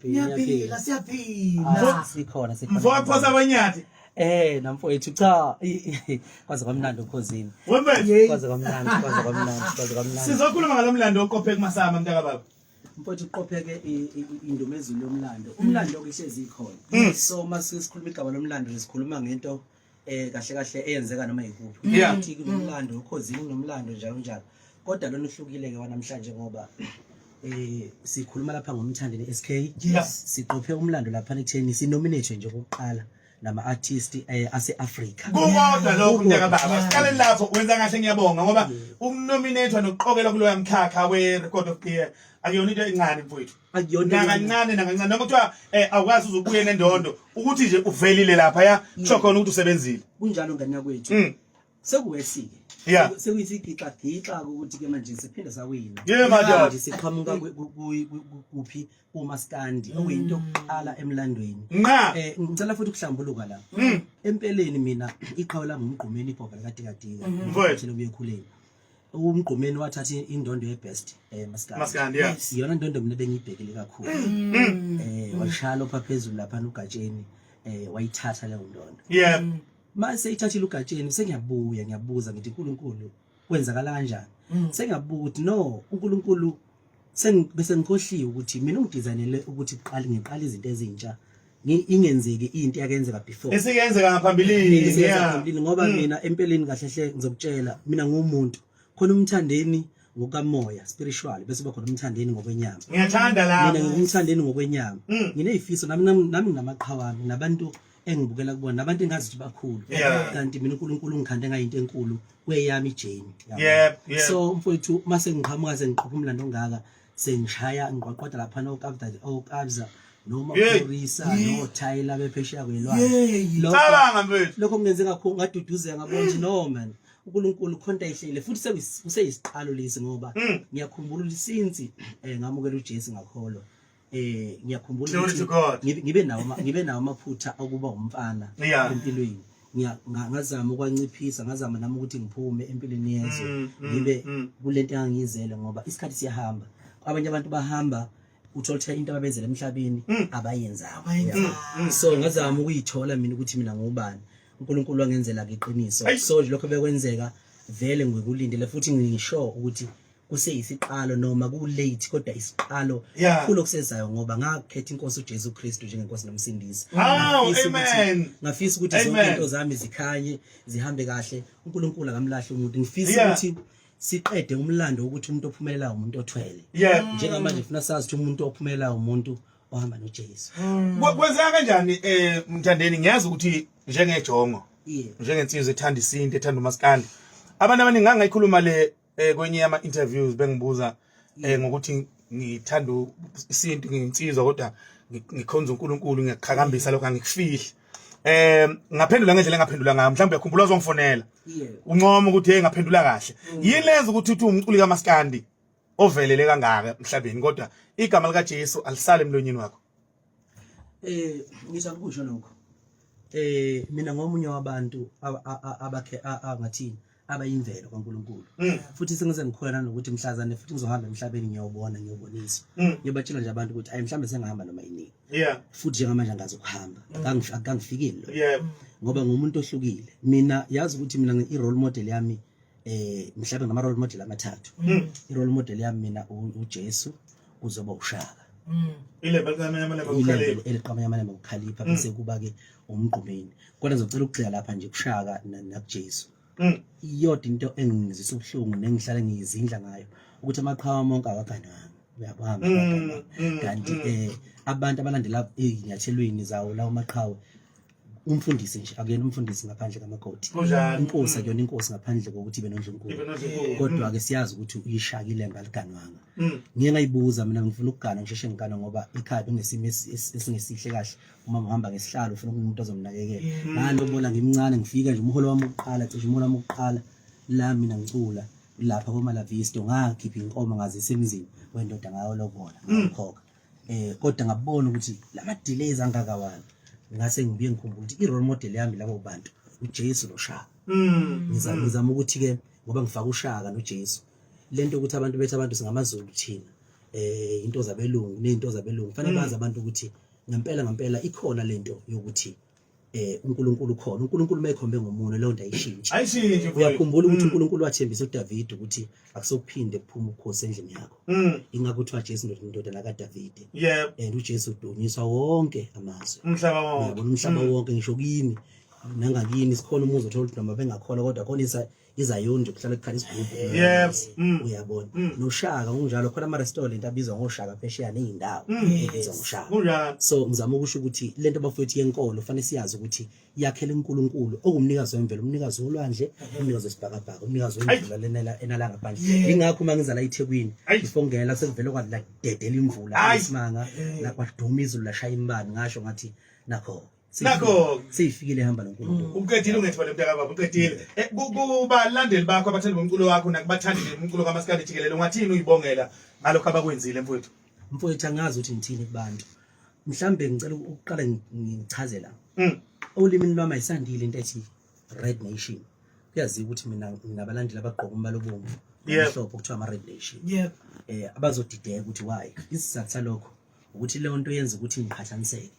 Ngiyaphila, siyaphila. Ah, sikhona sikhona. Mfowethu phosa abanyathi. Namfowethu cha kwaze kwamnandi ukhosini. Wemfethu. Kwaze kwamnandi, kwaze kwamnandi, kwaze kwamnandi. Sizokhuluma ngalomlando oqophe kumasama mntaka baba. Mfowethu uqopheke indumezulu yomlando. Umlando ke hlezi ikhona. So mase sikhuluma igama lomlando sikhuluma ngento kahle kahle eyenzeka noma yikuphi. Ukuthi kunomlando ukhosini kunomlando njalo njalo. Kodwa lona uhlukile ke wanamhlanje ngoba sikhuluma lapha ngoMthandeni SK. Siqophe umlando lapha ekutheni sinominate nje okokuqala nama artist ase Africa. Kukodwa lokho mntaka baba. Siqale lapho wenza kahle ngiyabonga ngoba ukunominate nokuqokelwa kuloya mkhakha we record of the year akuyona into encane mfowethu. Akuyona nakancane nakancane noma kuthiwa awukwazi uzubuye nendondo ukuthi nje uvelile lapha ya kusho khona ukuthi usebenzile. Kunjalo ngane yakwethu. Sekuwesike. Sekuyisigixa gixa ukuthi ke manje siphinde sawina. Yeah madoda. Manje siqhamuka kuphi kumaskandi okuyinto yokuqala emlandweni. Nqa. Ngicela futhi ukuhlambuluka la. Empeleni mina iqhawe lami uMgqumeni ibhova likaDikadika. Mfowethu. Thina ubuye ekhuleni. UMgqumeni wathatha indondo ye-best maskandi. Maskandi, yeah. Iyona ndondo mina bengiyibhekile kakhulu. Washaya lopha phezulu lapha uGatsheni wayithatha leyo ndondo. Mase ithathile uGatsheni sengiyabuya ngiyabuza ngithi uNkulunkulu kwenzakala kanjani? Sengiyabuka ukuthi no uNkulunkulu bese ngikhohliwe ukuthi mina ungidesignele ukuthi kuqale ngiqale izinto ezintsha ingenzeki into yakenzeka before. Esikenzeka ngaphambilini. Esiyenzeka ngaphambilini ngoba mina empeleni kahle hle ngizokutshela mina ngumuntu khona uMthandeni ngokamoya spiritual bese kuba khona uMthandeni ngokwenyama. Ngiyathanda lapho. Mina ngingumthandeni ngokwenyama. Nginezifiso nami nami nginamaqhawami nabantu engibukela kubona nabantu engazi ukuthi bakhulu. Kanti mina uNkulunkulu ungikhande ngayinto enkulu kweyami ijourney. So mfowethu mase ngiqhamuka sengiqopha umlando ongaka sengishaya ngiqwaqwada lapha noKabza oKabza noma Phorisa no Tyler bephesheya kwelwandle. Cabanga mfethu. Lokho kungenze kakhulu ngaduduzeka ngabona ukuthi no man uNkulunkulu khonta ayihlele futhi kuseyisiqalo lesi ngoba ngiyakhumbula ukuthi since ngamukela uJesu ngakholwa ngiyakhumbula Glory to ukuthi God. ngibe nawo amaphutha okuba umfana empilweni. Ngazama ukwanciphisa ngazama nami ukuthi ngiphume empilweni yezwe ngibe kulento engangiyizele ngoba isikhathi siyahamba. Abanye abantu bahamba uthola ukuthi into ababenzele emhlabeni abayenzayo. So ngazama ukuyithola mina ukuthi mina ngubani. uNkulunkulu wangenzela iqiniso. So nje lokho bekwenzeka vele ngikulindele futhi ngisho ukuthi kuseyisiqalo noma ku late kodwa isiqalo kukhulu okusezayo ngoba ngakhetha inkosi uJesu Kristu njengenkosi nomsindisi. Amen. Ngafisa ukuthi zonke izinto zami zikhanye zihambe kahle. uNkulunkulu akamlahli umuntu. Ngifisa ukuthi siqede umlando ukuthi umuntu ophumelelayo umuntu othwele. Njengamanje funa sazi ukuthi umuntu ophumelelayo umuntu ohamba noJesu. Kwenzeka kanjani Mthandeni ngiyazi ukuthi njengejongo njengensizwe ethanda isintu ethanda umaskandi abantu abaningi ngangayikhuluma le kwenye yama interviews bengibuza ngokuthi ngithanda isintu ngiyinsizwa kodwa ngikhonza uNkulunkulu ngiyaqhakambisa lokho angikufihli. Ngaphendula ngendlela engaphendula ngayo mhlawumbe uyakhumbula uzongifonela uncoma ukuthi hey ngaphendula kahle. Yini lenza ukuthi uthi umculi kaMaskandi ovelele kangaka emhlabeni kodwa igama lika Jesu alisale emlonyeni wakho? Ngisakusho lokho. Mina ngomunye wabantu abakhe angathini abayimvelo kaNkuluNkulu. Futhi sengize ngikholwa nanokuthi mhlazane futhi ngizohamba emhlabeni ngiyobona ngiyoboniswa. Ngiyobatshela nje abantu ukuthi ayi mhlambe sengihamba noma yinini. Futhi njengamanje angazi ukuhamba. Akangifikeli lo. Ngoba ngumuntu ohlukile. Mina yazi ukuthi mina i-role model yami mhlawumbe ngama role model amathathu. I-role model yami mina uJesu kuzoba uShaka. Ilembe likamnyama ukukhalipha. Eliqamnyama ukukhalipha bese kuba ke uMgqumeni. Kodwa ngizocela ukugxila lapha nje kuShaka nakuJesu. Iyodwa into engizwisa ubuhlungu nengihlale ngiyizindla ngayo ukuthi amaqhawe amonke akagananga. Uyabamba kanti abantu abalandela ezinyathelweni zawo lawo maqhawe umfundisi nje akuyena umfundisi ngaphandle kamakoti. Inkosi akuyona inkosi ngaphandle kokuthi ibe nondlunkulu. Kodwa ke siyazi ukuthi uyishaka ilembe aliganwanga. Ngiye ngayibuza mina ngifuna ukugana ngisheshe ngigana ngoba ekhaya bengesimo esingesihle kahle. Uma ngihamba ngesihlalo ufuna umuntu ozomnakekela. Ngalobola ngimncane ngifika nje umholo wami wokuqala cishe umholo wami wokuqala la mina ngicula lapha koMalavisto ngakhipha inkomo ngazisa emzini wendoda ngayolobola ngakhokha. Kodwa ngabona ukuthi lama delays angakawani ngase ngibuye ngikhumbula ukuthi i-role model yami labo bantu uJesu noShaka. Ngizama ukuthi ke ngoba ngifaka uShaka noJesu lento ukuthi abantu bethu abantu singamaZulu thina. into zabelungu nezinto zabelungu fanele bazi abantu ukuthi ngempela ngempela ikhona lento yokuthi uNkulunkulu ukhona. uNkulunkulu mekhombe ngomunwe leyo nto ayishintshi. Ayishintshi, mfowethu. Uyakhumbula ukuthi uNkulunkulu wathembisa uDavid ukuthi akusokuphinde kuphume ubukhosi endlini yakho. Ingakho kuthiwa Jesu ndodana kaDavide. And uJesu udunyiswa wonke amazwe. Umhlaba wonke. Uyabona umhlaba wonke ngisho kini nangakini sikhona umuzi othola ukuthi noma bengakhona kodwa khona izayoni nje kuhlala kukhala isigubhu. Uyabona. Noshaka ngokunjalo khona ama restaurant abizwa ngoshaka phesheya nezindawo ebizwa ngoshaka. Kunjalo. So ngizama ukusho ukuthi lento bafowethu yenkolo fanele siyazi ukuthi yakhele uNkulunkulu ongumnikazi wemvelo, umnikazi wolwandle, umnikazi wesibhakabhaka, umnikazi wemvula lenela enala ngaphandle. Ingakho uma ngiza la eThekwini before ngingena sekuvele kwathi la dedela imvula isimanga la kwaduma izulu lashaya imibani ngasho ngathi nakho Nakho seyifikile ihamba noNkulunkulu. Uqedile ungethole mntaka baba uqedile. Kubalandeli bakho abathandi bomculo wakho nakubathandi bomculo kaMaskandi jikelele ungathini uyibongela ngalokho abakwenzile mfowethu? Mfowethu angazi ukuthi ngithini kubantu. Mhlambe ngicela ukuqala ngichaze la. Olimini lwami ayisandile into ethi Red Nation. Kuyaziwa ukuthi mina nginabalandeli abagqoka umbala obomvu omhlophe okuthiwa ama Red Nation. Abazodideka ukuthi why. Isizathu salokho ukuthi leyo nto yenza ukuthi ngiqhathaniseke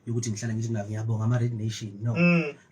yokuthi ngihlala ngithi mina ngiyabonga ama Red Nation. No.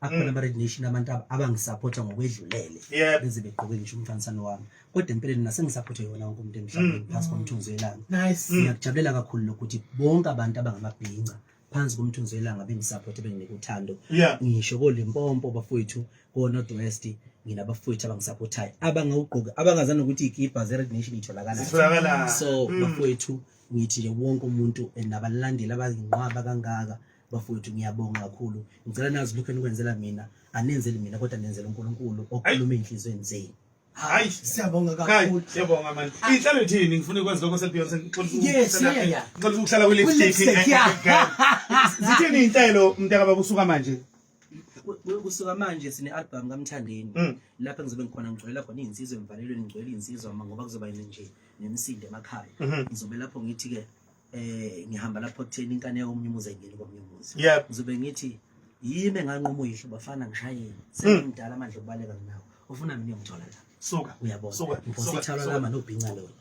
Akhona ama Red Nation abantu abangisupporta ngokwedlulele beze begqoke ngisho umfanisano wami. Kodwa empeleni nasengisupporte yona wonke umuntu emhlabeni phansi komthunzi welanga. Ngiyakujabulela kakhulu lokho ukuthi bonke abantu abangamabhinca phansi komthunzi welanga bengisupporte benginike uthando. Ngisho koLimpopo bafowethu, ko North West nginabafowethu abangisupportayo abangawugqoki abangazani ukuthi ikibha ze Red Nation itholakala. Itholakala. So bafowethu ngithi nje wonke umuntu nabalandeli abayinqwaba kangaka bafowethu ngiyabonga kakhulu. Ngicela nazi lokho enikwenzela mina, anenzeli mina kodwa nenzela uNkulunkulu okhuluma enhliziyweni zenu. Hayi, siyabonga kakhulu. Siyabonga man. Inhlalo ithini? Ngifuna ukwazi lokho selBeyonce Yes, yeah, yeah. Ngixolisa ukuhlala kwi lipstick. Kwi-lipstick, yeah. Zithini inhlelo mntaka baba usuka manje? Kusuka manje sine album kaMthandeni. Lapha ngizobe ngikhona ngigcwela khona izinsizwa emvalelweni, ngigcwele izinsizwa ngoba kuzoba nje nemisindo emakhaya. Ngizobe lapho ngithi ke ngihamba lapho kutheni inkani yomunye umuzi ayingeni komunye umuzi. Ngizobe ngithi yimi enganquma uyihlo bafana ngishayele. Sengimdala manje ukubaleka nginawo. Ufuna mina ngithola la. Suka. Uyabona. Suka. Ngiphosa Suka. ithalwa Suka. lama nobhinca lona.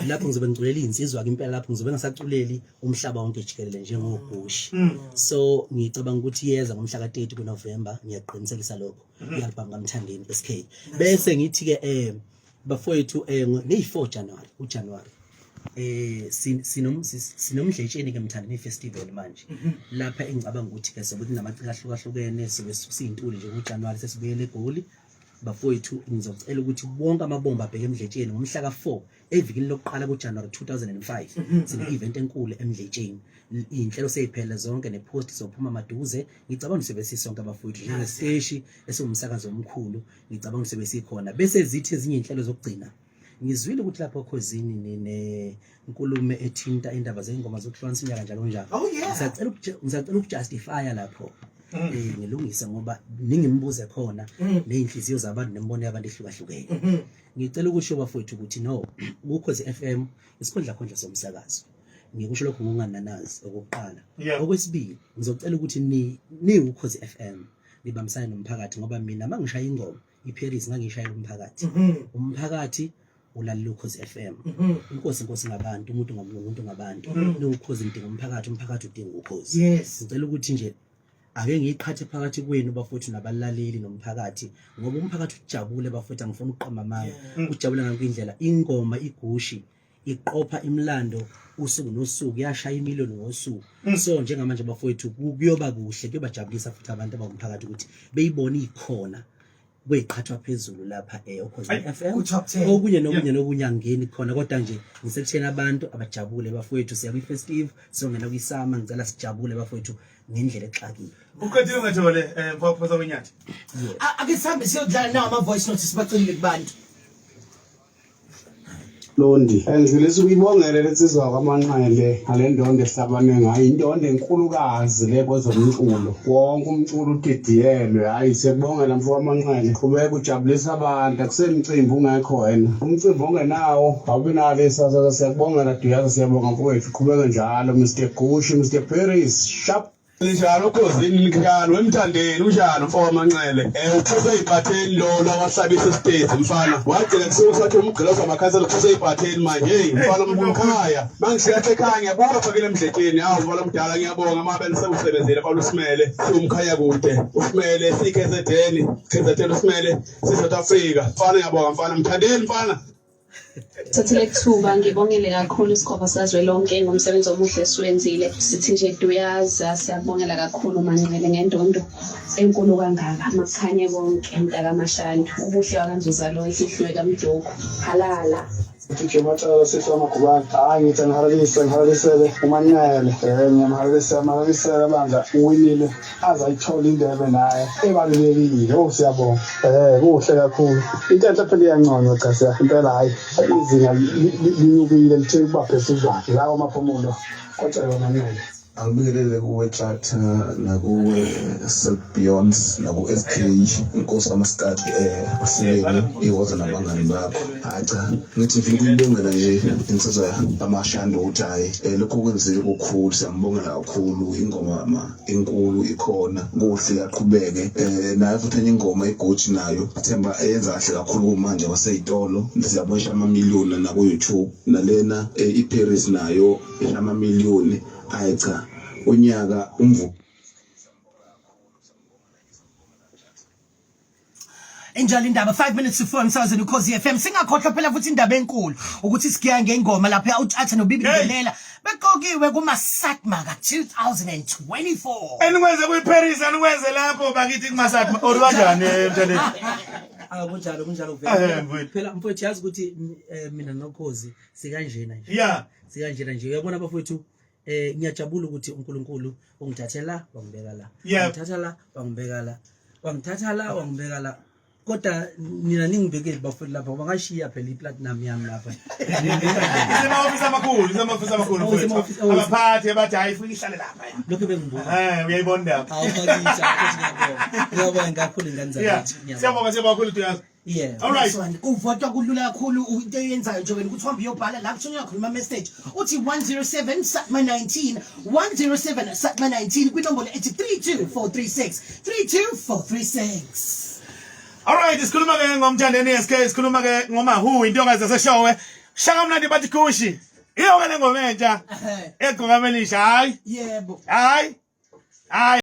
Lapho ngizobe ngiculela izinsizwa ke impela lapho ngizobe ngisaculeli umhlaba wonke jikelele njengoGushi. So ngicabanga ukuthi yeza ngomhla ka-30 kuNovember ngiyaqinisekisa lokho. I-album kaMthandeni SK. Bese ngithi ke bafowethu ngeyi-4 January, uJanuary. Sinomdletsheni ke Mthandeni festival manje. Lapha engicabanga ukuthi ke sobe kunamaciko ahlukahlukene sobe siyintuli nje kuJanuary sesibuyele eGoli. Bafowethu ngizocela ukuthi bonke amabomba abheke eMdletsheni ngomhla ka-4 evikini lokuqala kuJanuary 2005. Sine event enkulu eMdletsheni. Iy'nhlelo seyiphele zonke nepost sophuma maduze. Ngicabanga sibe sisonke abafowethu njengesiteshi esiwumsakazo omkhulu. Ngicabanga sibe sikhona. Bese zithi ezinye iy'nhlelo zokugcina. Ngizwile ukuthi lapho Khozini ninenkulumo ethinta indaba zengoma zokuhlukanisa unyaka njalo njalo. Oh, yeah. Ngisacela ukujustifya lapho. Ngilungise ngoba ningimbuze khona nezinhliziyo zabantu nembono yabantu ehlukahlukene. Ngicela ukusho bafowethu ukuthi no, Ukhozi FM isikhundla khondla somsakazo. Ngikusho lokho ngokungananazi okokuqala. Okwesibili, ngizocela ukuthi ni Ukhozi FM nibambisane nomphakathi ngoba mina mangishaya ingoma iParis ngangishayela umphakathi. Umphakathi ulalela Ukhozi FM. Inkosi inkosi ngabantu, umuntu ngomuntu ngabantu. Niwukhozi nidinga umphakathi, umphakathi udinga ukhozi. Ngicela ukuthi nje ake ngiyiqhathe phakathi kwenu bafowethu nabalaleli nomphakathi ngoba umphakathi ujabule bafowethu, angifuni ukuqamba amanga. Ujabule ngakho indlela ingoma igushi iqopha imlando usuku nosuku, yashaya imiliyoni ngosuku. So njengamanje bafowethu kuyoba kuhle, kuyobajabulisa futhi abantu abangumphakathi ukuthi beyibone ikhona kweyiqhathwa phezulu lapha Ukhozi FM. Ku top 10. Okunye nokunye nokunye angeni khona kodwa nje ngisekutheni abantu abajabule bafowethu, siya kwi-festive, sizongena kwisama, ngicela sijabule bafowethu ngendlela exakile. Uqedile ungethole mfowethu wenyathi. Ake sihambe siyodlala nawo ama voice notes sibacelile kubantu. Londi, ngidlulisa ukuyibongela lensizwa kwaManqele ngale ndondo ehlabane ngayo, indondo enkulukazi le kwezomculo. Wonke umculo udidiyelwe. Hhayi, siyakubongela mfo kaManqele, qhubeka ujabulisa abantu, akusemcimbi ungekho wena. Umcimbi ongenawo awubi nalo isasasa. Siyakubongela Duyaza, siyabonga mfowethu, qhubeke njalo. Mr Gushi, Mr Paris, sharp. Ninjalo Khozini ninjalo wemthandeni unjalo mfo wamanxele eh uphuse ibhatheni lo lawahlabisa isitezi mfana wagcina kusuka sathi umgqiloza amakhansela uphuse ibhatheni manje hey mfana mkhaya mangishiya ekhaya ngiyabuka fakele emdletsheni awu mfana omdala ngiyabonga mabele sewusebenzile mfana usimele siwumkhaya kude usimele siKZN KZN usimele si South Africa mfana ngiyabonga mfana mthandeni mfana Thathile ithuba ngibongele kakhulu isikhova sazwelonke ngomsebenzi omuhle esiwenzile. Sithi nje duyaza siyakubongela kakhulu Manqele ngendondo enkulu kangaka. Makukhanye konke mntakaMashandu. Ubuhle wakaNzuza lo imfihlo kaMduku. Halala. DJ Macala sisi wamagubane hayi ngithi angihalalise ngihalalisele umanqele um ngiyamhalalisela amhalalisele bandla uwinile aze ayithole indebe naye ebalulekile oh siyabonga um kuhle kakhulu into enhle phela iyanconywa cha siya impela hhayi izinga linyukile lithe ukuba phezudlwana lawo maphumulo kodwa yona nqele Angibingelele kuwe Tshatha nakuwe Silk Beyonce naku SK inkosi kamaskadi eh asileni iwoza nabangani bakho hayi cha ngithi ngifuna ukuyibongela nje insizwa kaMashando ukuthi hhayi eh, lokhu okwenzile kukhulu siyambongela kakhulu ingoma ma enkulu ikhona kuhle yaqhubeke eh nayo futhi enye ingoma iGucci nayo themba eyenza kahle kakhulu kumanje kwaseyitolo siyabona amamiliyoni naku YouTube nalena eh, iParis nayo amamiliyoni ayi cha unyaka umvu Injalo indaba 5 minutes to 4 emsakazweni ukhozi FM singakhohlwa phela futhi indaba enkulu ukuthi sigiya ngengoma lapha uTshatha noBibi Ndelela beqokiwe kuma SATMA ka 2024 Enikwenze kwiParis anikwenze lapho bakithi kumaSatma or kanjani eh, mthandeni Ah kunjalo kunjalo Eh, vele. mfowethu. Phela mfowethu yazi ukuthi eh, mina nokhozi sikanjena nje. Yeah Sikanjena nje uyabona bafowethu eh ngiyajabula ukuthi uNkulunkulu ungithathe la wangibeka la. Wangithatha la wangibeka la. Wangithatha la wangibeka la. Kodwa nina ningibekeli bafowethu lapha ngoba ngashiya phela iplatinum yami lapha. Isema-ofisi amakhulu isema-ofisi amakhulu Oh, mfowethu. isema-office, oh, Abaphathi abathi hayi funa ihlale lapha. Lokho bengibuka. Eh uyayibona indaba. Awu bakithi ngiyabonga. Ngiyabonga kakhulu ingane Yeah. zakithi. Ngiyabonga. Siyabonga siyabonga kakhulu Duyaza. Yeah. All right. Swan, kuvotwa kulula kakhulu into eyenzayo nje wena ukuthi uhambe uyobhala la kuthiwa uyakhuluma message uthi 107 Satma 19 107 Satma 19 kwinombolo ethi 32436 32436 All right, sikhuluma ke ngomthandeni SK, sikhuluma ke ngomahu intokazi yaseshowe. Shaka mnandi bathi kushi. Iyo ke lengoma entsha. Egqoka melisha hayi. Yebo. Hayi. Hayi.